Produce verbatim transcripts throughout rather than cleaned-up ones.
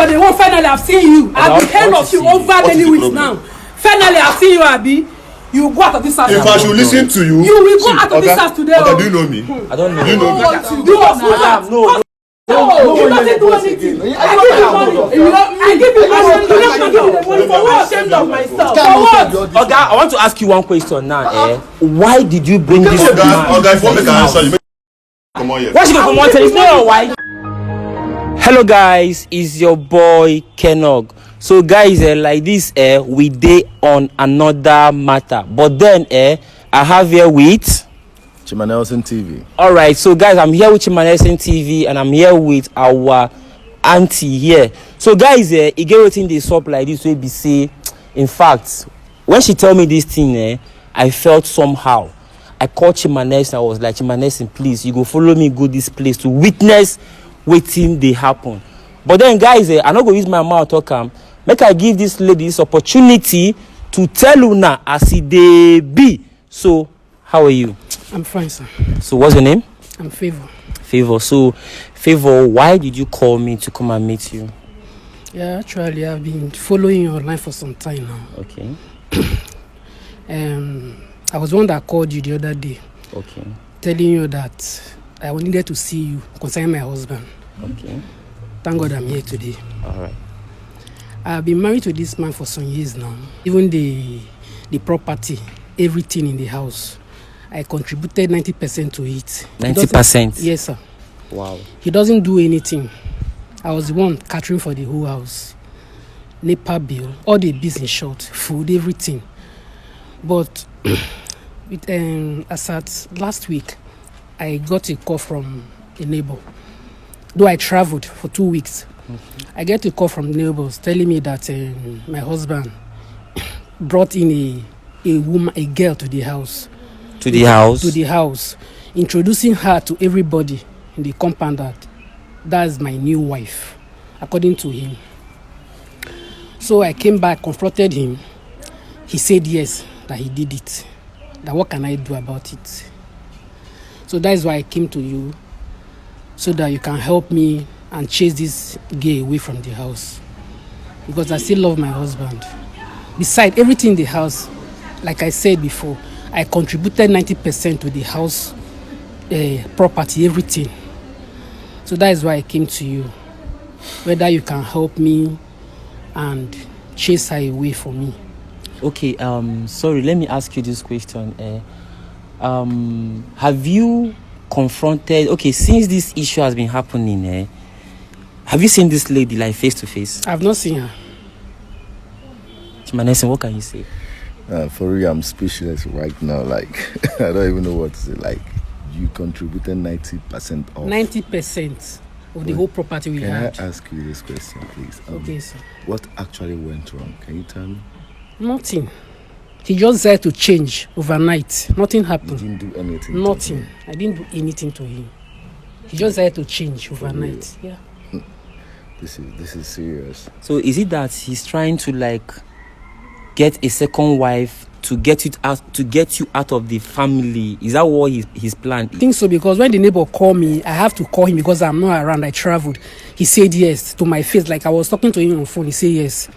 The one finally I've seen you. I've been heard of you over many weeks now. Finally, I've seen you, Abi. You go out of this house. If I should listen to you, you will go out of this house today. Oga, do you know me? I don't know. Do you know me? You know what? No, no, no, you don't do anything. I give you money. I give you money. You don't give me the money for what? Ashamed of myself. For what? Oga, I want to ask you one question now. Eh? Why did you bring this woman? Oga, if you make an answer, you make. Come on here. Why she go come on? It's not your wife. Hello guys, it's your boy Kenog. So guys, eh, like this, eh, we dey on another matter. But then, eh, I have here with Chima Nelson T V. All right, so guys, I'm here with Chima Nelson T V, and I'm here with our auntie here. So guys, eh, e get wetin dey sup like this wey be say, in fact, when she tell me this thing, eh, I felt somehow. I called Chima Nelson. I was like, "Chima Nelson, please, you go follow me go this place to witness wetin dey happen." But then, guys, eh, I no go use my mouth talk am. Make I give this lady this opportunity to tell una as e dey be. So, how are you? I'm fine, sir. So, what's your name? I'm Favor. Favor. So, Favor, why did you call me to come and meet you? Yeah, actually, I've been following you online for some time now. Okay. Um, I was the one that called you the other day, okay, telling you that I needed to see you concerning my husband. Okay. Thank God I'm here today. All right. I've been married to this man for some years now. Even the the property, everything in the house, I contributed ninety percent to it. He doesn't. Ninety percent? Yes, sir. Wow. He doesn't do anything. I was the one catering for the whole house. NEPA bill, all the bills in short, food, everything. But with, um, as at last week, I got a call from a neighbor. Though I traveled for two weeks, I get a call from neighbors telling me that, um, my husband brought in a, a woman, a girl to the house. To the house? To the house, introducing her to everybody in the compound that that's my new wife, according to him. So I came back, confronted him. He said yes, that he did it. That what can I do about it? So that is why I came to you, so that you can help me and chase this girl away from the house. Because I still love my husband. Beside everything in the house, like I said before, I contributed ninety percent to the house, eh, property, everything. So that is why I came to you. Whether you can help me and chase her away for me. Okay, um, sorry, let me ask you this question. Eh? Um, have you confronted, okay, since this issue has been happening, eh, have you seen this lady, like, face to face? I've not seen her. Chima Nelson, what can you say? Uh, for real, I'm speechless right now. Like, I don't even know what to say. Like, you contributed ninety percent of. Ninety percent of the whole property we had. Can I ask you this question, please? Um, okay, sir. What actually went wrong? Can you tell me? Nothing. He just decided to change overnight. Nothing happened. You didn't do anything to him? Nothing. I didn't do anything to him. He just decided to change overnight. Yeah. This is, this is serious. So is it that he's trying to, like, get a second wife to get it out, to get you out of the family? Is that what his, his plan is? I think so, because when the neighbor called me, I have to call him because I'm not around. I traveled. He said yes to my face. Like, I was talking to him on phone. He said yes,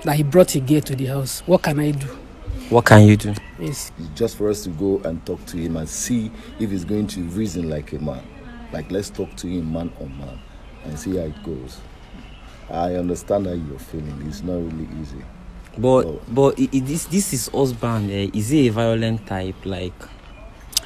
that he brought a girl to the house. What can I do? What can you do? Yes. It's just for us to go and talk to him and see if he's going to reason like a man. Like, let's talk to him man on man and see how it goes. I understand how you're feeling. It's not really easy. But, but i- i- this, this is husband. Eh, is he a violent type? Like,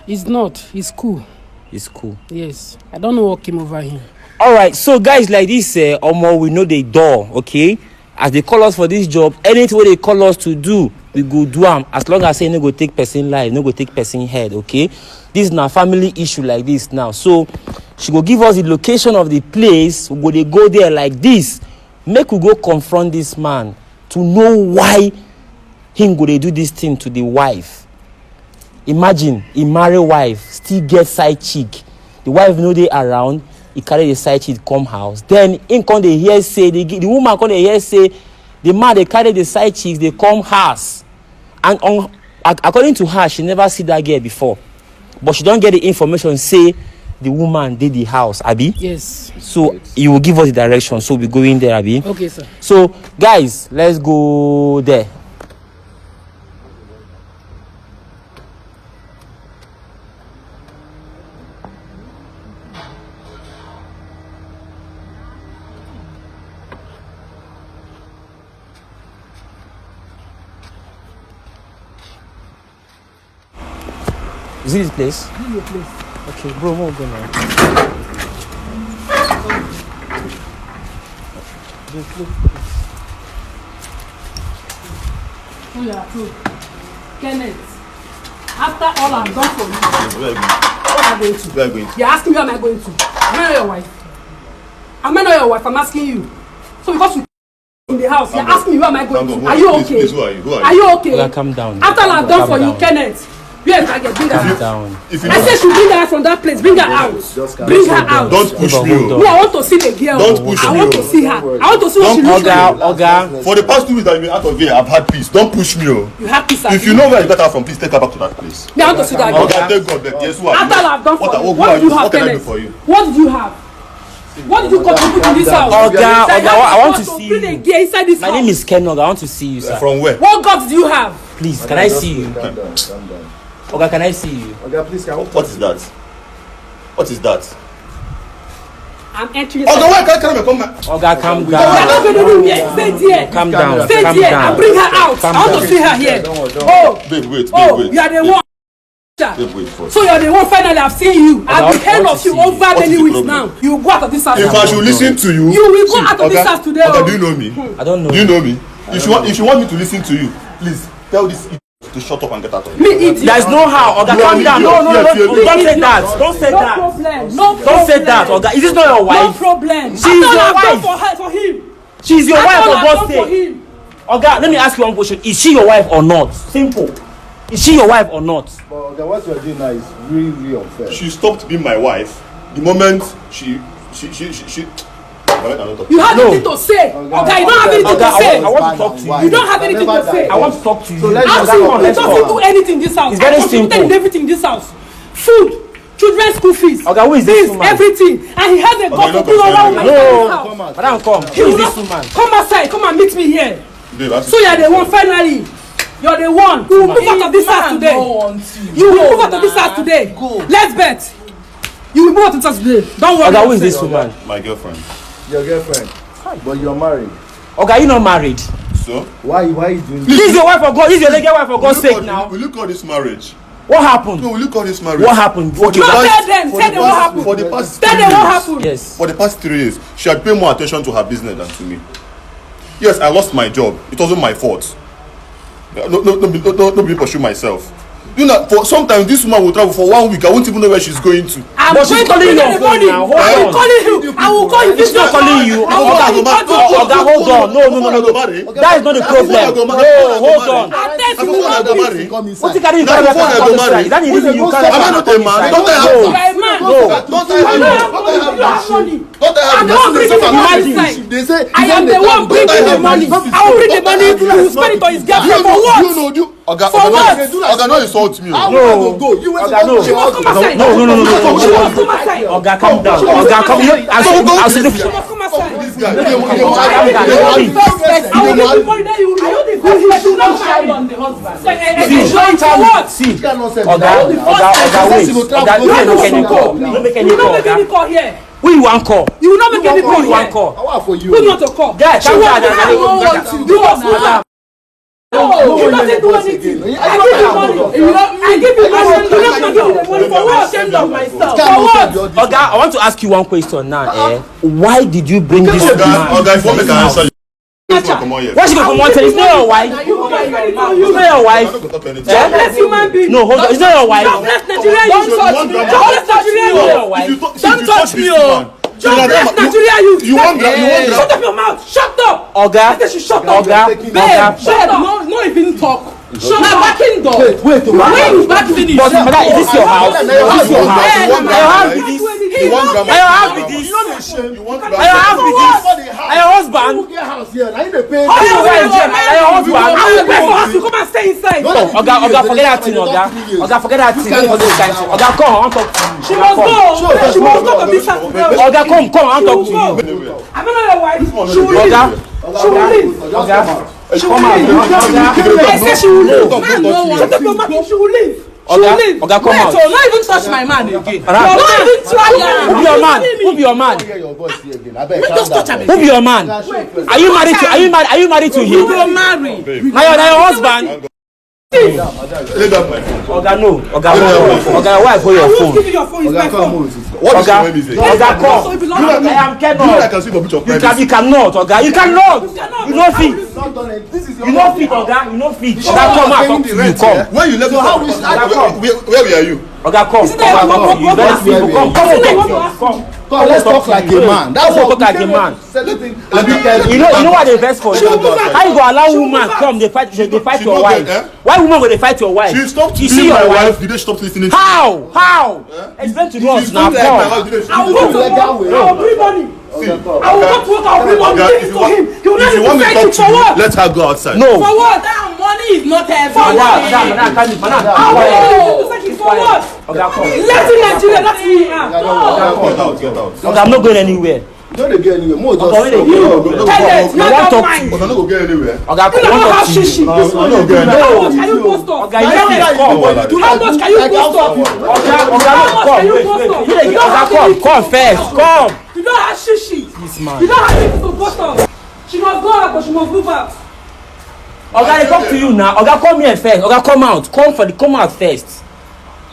he's not. He's cool. He's cool. Yes. I don't know what came over him. All right. So guys, like this, uh, omo, we know the door. Okay. As they call us for this job, anything wey they call us to do, we go do am. As long as say no go take person life, no go take person head. Okay. This na family issue like this now. So she go give us the location of the place. We go dey go there like this. Make we go confront this man to know why him go dey do this thing to the wife. Imagine, he marry wife, still get side chick. The wife no dey around, he carry the side chick come house. Then him come dey hear say, the, the woman come dey hear say, the man dey carry the side chicks dey come house. And on, ac- according to her, she never see that girl before. But she don get the information say The woman did the house, abi? Yes. So you will give us the direction, so we go in there, abi? Okay, sir. So guys, let's go there. Is it this place? This is your place. Okay, bro, we'll go now. Oh, yeah, true. Kenneth, after all I've done for you, Where are you what am I going to? Where are you going? You're asking me, where am I going to? Am I not your wife? Am I not your wife? I'm asking you. So because you in the house, you're asking me, where am I going to? Are you okay? Are you okay? Oga, calm down. After all I've done for you, Calm down. Kenneth, where is that girl? Bring her Calm out. Down. If you I said you bring her from that place. Bring her out. Bring her out. Don't push me. Hold on. Oh. Me, I want to see the girl. Don't push I me, want to oh. see her. I want to see what she looks like. Oga, Oga. For the past two weeks that you've been out of here, I've had peace. Don't push me. Oh. You have peace. If you know where you got her from, please take her back to that place. Me, I want to see that girl. Oga, thank God. Guess what? After all I've done What, for you, what, what did you have, what can I do Kenneth? For you? What did you have? What did you contribute to this house? Oga, That Oga, you have I want to to see bring you. a girl inside this My house. Name is Ken Oga. I want to see you, sir. From where? What guts do you have? Please, can I see you? Calm down, calm down. Oga, can I see you? Oga, please, can we What is that? What is that? I'm entering. Oga, why can't I come? Oga, calm Oga, down. Oga, Oga, Oga, stay there. Calm down. Stay Calm there down. And bring her out. Calm I want to down. See her here. Don't worry, don't Oh, Babe, wait, babe, oh, wait. You are the one. Babe, wait first. So you are the one. Finally, I've seen you. I've Oga, been heard what of is you it? Over What is many the weeks problem? Now. You go out of this house. If I should listen to you, You will go see, out of this Oga, house today. Oga, Oh. do you know me? I don't know. Do you know me? If you want, if you want me to listen to you, please tell this idiot to shut up and get out of here. Me, idiot. There's no how, Oga. You are Calm an down. idiot. No, no, no, Yes, no. yes, Don't yes. say that. Don't say No that. Problem. No Don't say problem. That, Oga. Is this not your No wife? Problem. She's After your all I've done wife. For her, for him. She's your After wife, all for I've God's done for sake. Him. Oga, let me ask you one question. Is she your wife or not? Simple. Is she your wife or not? But Oga, what you're doing now is really, really unfair. She stopped being my wife the moment she, she, she, she, she. Oga, I don't talk. You have No. Anything to say. Oga, you don't have anything Oga, to say. I want to talk to you. You don't have anything to say. I want to talk to you. How Oga, come come, it let's doesn't talk. Do anything in this house? It's very I contributed simple. In everything in this house. Food, children's school fees. Oga, who is this Things, woman? Everything. And he has a Oga, gun no to pull around concern. my No. House. Madam, come. Who is this woman? Come outside. Come and meet me here. Babe, ask So you are the one. Finally, you are the one. You will move out of this house today. You will move out of this house today. Let's bet. You will move out of this house today. Don't worry. Oga, who is this woman? My girlfriend. Your girlfriend. But you're married. Oga, you not married. So? Why, why are you doing This this? Is your wife for God. This is your legal wife for God's Will you sake call- now. Will you call this marriage? What happened? No, will you call this marriage? What happened? For the You past- tell them. for Tell the them what past- happened. For the past Tell three them what years- happened. Yes. For the past three years, she had paid more attention to her business than to me. Yes, I lost my job. It wasn't my fault. No, no, no, no, no, no, be pursue myself. You know, for sometimes this woman will travel for one week. I won't even know where she's going to. I'm But she's going to calling bring your the phone money. Now. Hold I will on. Call you. I will call you. She's not calling you. I will call you. Oga, Oga, hold on. No, no, no, no, no. That is not the problem. No, hold on. I test Come you. Oga, marry. What you carry? You Now, carry before I go marry, That is you. You am I carry. Not a man? Don't I have You are a money? man. Don't I have money? Don't I have money? Don't I have I'm the one money? Bringing the money. They say I am the one bringing the money. I will bring the money. You spend it on his girlfriend for what? You know, you, Oga, For Oga, what? Oga, no insult me. How No. will I go? You went Oga, no. to your Come outside. No, no, no, no, no. Come outside. Oga, calm down. Oga, calm. I'll, I'll, I'll sit. This guy, Calm down. Calm down. I will give you money that you will. Are you the first person? Not my husband. See, For what? See, This guy nonsense. Oga, Oga, Oga, wait. Oga, no make any call. No make any You will call, not make any Oga. Call here. Who you want call? You will not make any Who call you want here. call? How are for you? Who you want to call? Guy, calm down. I don't want that. You want to call? No, you don't do anything. I give you money. I give you money. You don't give me the money for what? Ashamed of myself. For what? Oga, I want to ask you one question now. Eh? Why did you bring this woman? Oga, if you want make an answer, you come on here. Why she go come out? It's not your wife. It's not your wife. Jobless human being. No, hold on. It's not your wife. Jobless Nigerian youth. It's not your wife. If you touch, if Don't you touch touch me, this oh. woman, Jobless Nigerian youth. You want gra-, you want gra- Shut up your mouth. Shut up. Oga, I said she shut Oga, up. Babe, Oga. Shut up. No, no even talk. Shut up. Backing door. Wait, wait, wait. When you back finish. But madam, is this your house? Is this your house? Your house be this. You want grandma? Na your house be this. You want Na your house be this. Na your husband. Who get house here? Na you dey pay. How you go inside? Na your husband. I will pay for house to come and stay inside. Oh, oga, oga, forget that thing, oga. Oga, forget that thing. Oga, come, I want talk to you. She must go. She must go to this house today. Oga, come, come, I want talk to you. Am I not your wife? She will leave. Oga, She will leave. oga, She come will out. leave. Oga, I say she will leave. Shut up your mouth. She will leave. She Oga, will leave. oga, come Wait, out. oh, not even touch my man again. Alright. Don't even try am. Who be your man? Who be your man? Hear your voice here again. Abeg, Wait, calm just touch down. am. Who be your man? Are you married to? Are you married? Are you married to You him? go marry. Na your, na your husband. Let that man. Oga, no. Oga, no. Oga, why go your I won't phone? give you your phone. It's my phone. What is Oga. your name is? Oga, come. So if you I love am You know I cannot. can see for picture of You can. privacy. You cannot, Oga. You cannot. You no fit. Not done it. This is your You no house. Fit, Oga. You no fit. So Oga, come how out. paying Talk the to you. Rent Come. here? When you left So the how house, is where, that? where, where, where were you? Oga, come. Is it that you Come want out. to You very work simple. with Come. me? Come. Come. Come. Come, let's talk like a man. That's Come what talk like a man. Certain things. You know, you know what dey vex for you? How you go allow woman come dey fight, dey fight your wife? Why woman go dey fight your wife? She stopped You being see my your wife. wife? You didn't stop listening. How? How? Explain to She us now. stopped like my wife. Come. You didn't. I will go to work. I will bring money. See, I will go to work. I will bring money. Oga, Give if it you to want, him. He will if not you want to even talk take to it for me, what? Let her go outside. No. For what? That money is not Madam, madam, everything. madam, madam, madam. How will you take it for what? Oga, come. Letting Nigeria, that's me. Oga, come. Get out, get out. Oga, I'm not going anywhere. No dey get anywhere. Mo just Oga, wait. You, No, no, tell no, them, no, you no, don't no, mind. But I no go get anywhere. Oga, You come don't talk have to you. shishi. No, no, no, No. How much can you post up? Oga, you first come. Like, How much can you post up? Oga, Oga, How much come, can you wait, post wait, up? wait. You dey, You don't Oga, have come, anything. Come first, come. You don't have shishi. This man. You don't have anything to post up. She must go out, but she must move out. Oga, they talk to you now. Oga, come here first. Oga, come out. Come for the, come out first.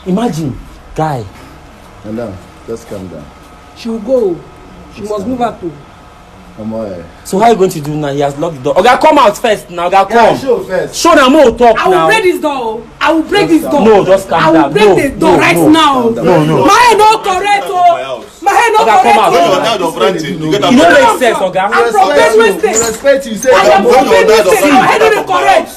Imagine, guy. Madam, just calm down. She will go. She must move out too. Omo, eh. So how you going to do now? He has locked the door. Oga, come out first now. Oga, Yeah, come. show first. Show na more talk I will now. Break this door. I will break this door. No, just calm I will down. Break No, the door no, right no. now. No, no. My head no correct, oh. My head no Oga, come correct, out. When you oh. are tired of ranting, you get You out. know make sense, Oga. I'm from Benue You State. Respect you. Say I am When from you are Benue tired of State. Our head no dey ranting, correct.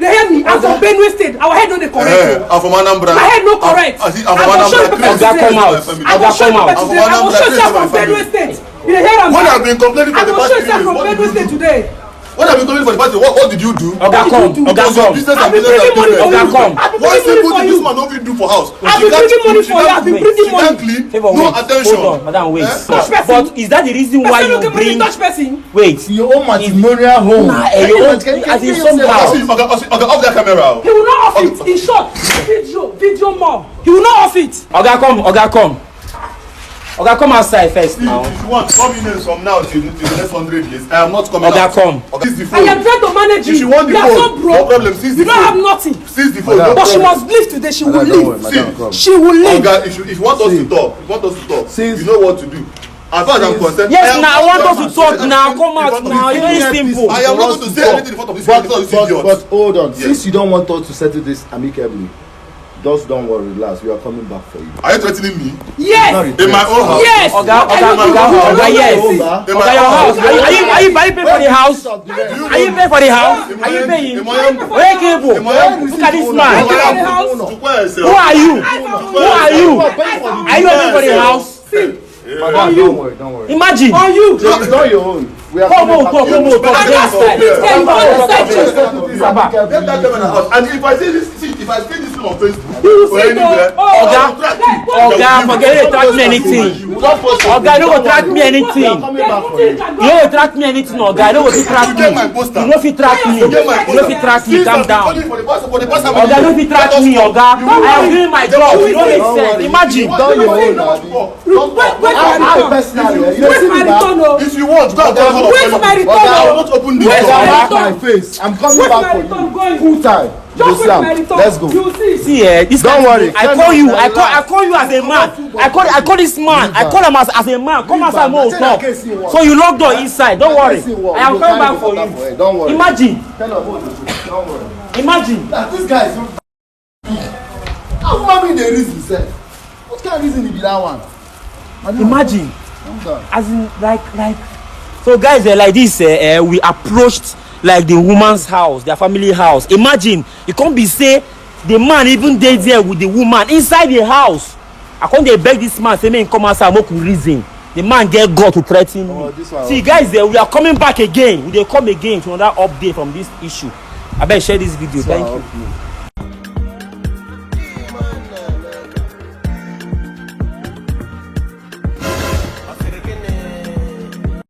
They hear me. I'm from Benue State. Our head no dey correct, Eh, oh. I'm from Anambra. My head no correct. I see, I I'm go from show you Anambra. person Oga, come out. I Oga, go show come you out. person. I go show you Oga, from come out. Benue State. You dey hear am? When I've been complaining for I the go past show you three say years, from what did Benue you State do? Today. When I've been complaining for the past year, what, what did you do? Oga, come. Oga, Because your come. business I and be business bringing are money doing for well. Oga, you. come. I be One bringing simple money thing, this for man you. no fit do for house. I be bringing money for you. I be bringing She can't money. clean. Favor, No wait. Attention. Hold on, madam, wait. Eh? Touch person. But is that the reason why Person you no get money bring? Touch person. Wait. Your own matrimonial home. Nah, eh, your own, as in somehow. Oga, off that camera. He will not off it. In short, video, video more. He will not off it. Oga, come. Oga, come. Oga, come outside first See, now. if you want four million from now till, till the next hundred years, I am not coming Oga, out. come. Oga, seize the I phone. am trying to manage If you. you want the You are phone, so no broke. problem. Seize You the don't have phone. Nothing. Seize the phone. No But she problem. Must leave today. She will Madam, don't worry, leave. madam, come. She will leave. Oga, if you, if you want us to talk, if you want us to talk, See. You know what to do. As far as I'm concerned, Yes, I am now I not want one us to man talk saying now. anything Come out in front of now. this It's girl. very simple. I am not going to say anything in front of this But, girl. This but, idiot. but hold on. Yes. Since you don't want us to settle this amicably, just don't worry, relax. We are coming back for you. Are you threatening me? Yes. Sorry. In my own house? Yes. Oga, Oga, Oga, Oga, yes. In Oga, my your own house. house? Are you, are you, are you paying for the house? Do you Are you paying for the house? Are you paying? Imoyam. Oye, Kebo, Imoyam. look at this man. Tukwa yourself. Who are you? Who are you? Are you paying for the house? Madam, don't worry, don't worry. Imagine. On you. It's not your own. We are Come coming on, back come, to come you. on, come. Get outside. Come on, come on, come on. Get that camera out. And if I see this, see, if I see this thing on Facebook You will or see anywhere, the- I will track you. Oga, Oga, forget it. Track me anything. You don't post Oga, no go track me anything. We are coming back for you. You no go track me anything, Oga. No go fit track You get my me. poster. You no fit track me. You You get my no fit track me. Calm down. For the past, for the past how Oga, many no years? fit track me, Oga. I am doing my job. You no make sense. Imagine. Don't you own, Abi? Wait, wait, I, I wait, personally, eh, you wait see my me back. Return, oh. If you want, go and tell her. Wait my return, Oga, I oh. will not open this Wait door. my Back return. My face. I'm coming Wait back my for return, you. going. Cool time. Just Sit down. Wait my return. Let's go. You see. See, eh, this Don't guy, worry. I call you. I call. I call you as a man. I call. I call this man. I call him as, as a man. Come outside, more talk. So you lock door inside. Don't worry. I am coming back for you. Don't worry. Imagine. Tell her, hold it. Don't worry. Imagine. Now, this guy is how mommy dey reason sef. What kind of reason be that one? Madam, Imagine. Calm down. As in, like, like. So guys, eh, like this, eh, eh, we approached like the woman's house, their family house. Imagine, it can't be say the man even dey there with the woman inside the house. I come dey beg this man say make him come outside, make we reason. The man get God to threaten me. Oh, this one. See, guys, eh, we are coming back again. We dey come again to another update from this issue. Abeg, share this video. Thank you.